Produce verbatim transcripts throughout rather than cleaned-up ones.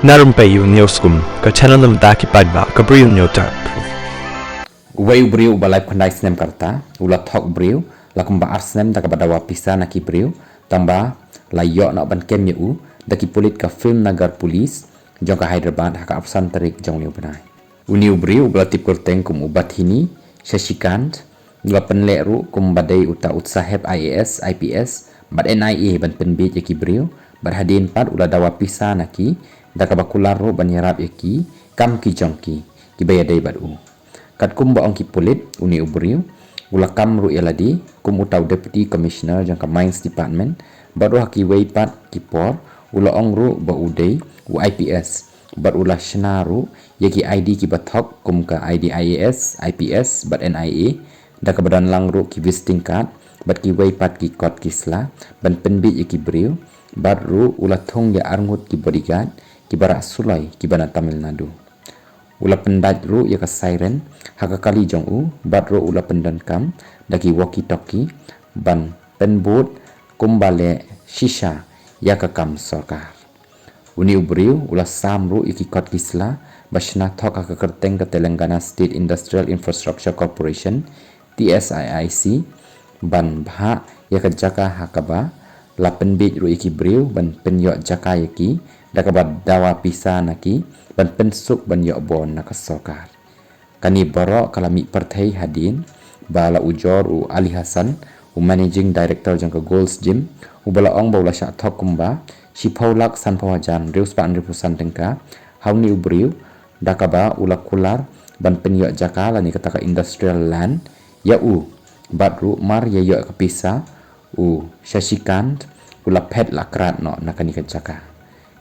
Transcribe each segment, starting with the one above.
Na rympei ïa u News Kum, ka channel na bynta ki paidbah, ka Briew News App. Uwei u briew uba laiphew khyndai snem ka rta u la thok briew la kumba ar snem da kaba dawa pisa na ki briew, tangba la ïoh noh ban kem ïa u da ki pulit ka Film Nagar Police jong ka Hyderabad ha ka arphew san tarik jong une u bnai. Une u briew uba la tip kyrteng kum u Bathini Shashikant u la pynleh ruh kumba dei uta u sahep I A S, I P S bad N I A ban pynbiej ïa ki briew, bad hadien pat u la dawa pisa na ki da kaba kular ruh ban ïarap ïa ki kam ki jong ki kiba ïadei bad u. Katkum ba ong ki pulit, une u briew u la kam ruh ïa lade kum uta u Deputy Commissioner jong ka Mines Department, bad ruh ha kiwei pat ki por u la ong ruh ba u dei u I P S, bad u la shna ruh ïa ki I D kiba thok kum ka I D I A S, I P S bad N I A, da kaba don lang ruh ki visiting card bad kiwei pat ki kot ki sla ban pynbiej ïa ki briew, bad ruh u la thung ïa arngut ki bodyguard kiba rah suloi kiba na Tamil Nadu. U la pyndait ruh ïa ka siren ha ka kali jong u, bad ruh u la pyndonkam da ki walkie-talkie ban pynbud kumba leh shisha ïa ka kam sorkar. Une u briew u la sam ruh ïa ki kot ki sla ba shna thok ha ka kyrteng ka Telangana State Industrial Infrastructure Corporation, T S I I C, ban bhah ïa ka jaka ha kaba la pynbiej ruh ïa ki briew ban pynïoh jaka ïa ki da kaba dawa pisa na ki ban pynsuk ban ïoh bor na ka sorkar. Kane baroh ka la mih pyrthei hadien ba la ujor u Ali Hassan, u Managing Director jong ka Gold's Gym, uba la ong ba u la shah thok kumba shiphew lak sanphew hajar hynriew spah hynriewphew san tyngka ha une u briew da kaba u la kular ban pynïoh jaka lane kata ka industrial land ïa u, bad ruh mar ïa ïoh ka pisa, u Shashikant u la phet la krat noh na kane ka jaka.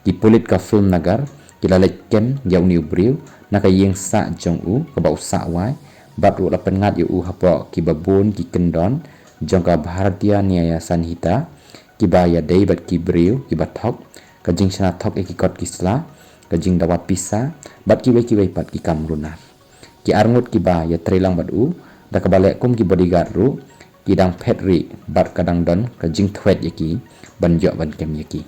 Ki pulit ka Film Nagar ki la leit kem ïa une u briew na ka ïing sah jong u kaba u sah wai, bad ruh la pynngat ïa u hapoh kiba bun ki kyndon jong ka Bharatiya Nyaya Sanhita kiba ïadei bad ki briew kiba thok, ka jingshna thok ïa ki kot ki sla, ka jingdawa pisa bad kiwei kiwei pat ki kam runar. Ki arngut kiba ïatreilang bad u da kaba leh kum ki bodyguard ruh ki dang phet rieh bad ka dang don ka jingthwet ïa ki ban ïoh ban kem ïa ki.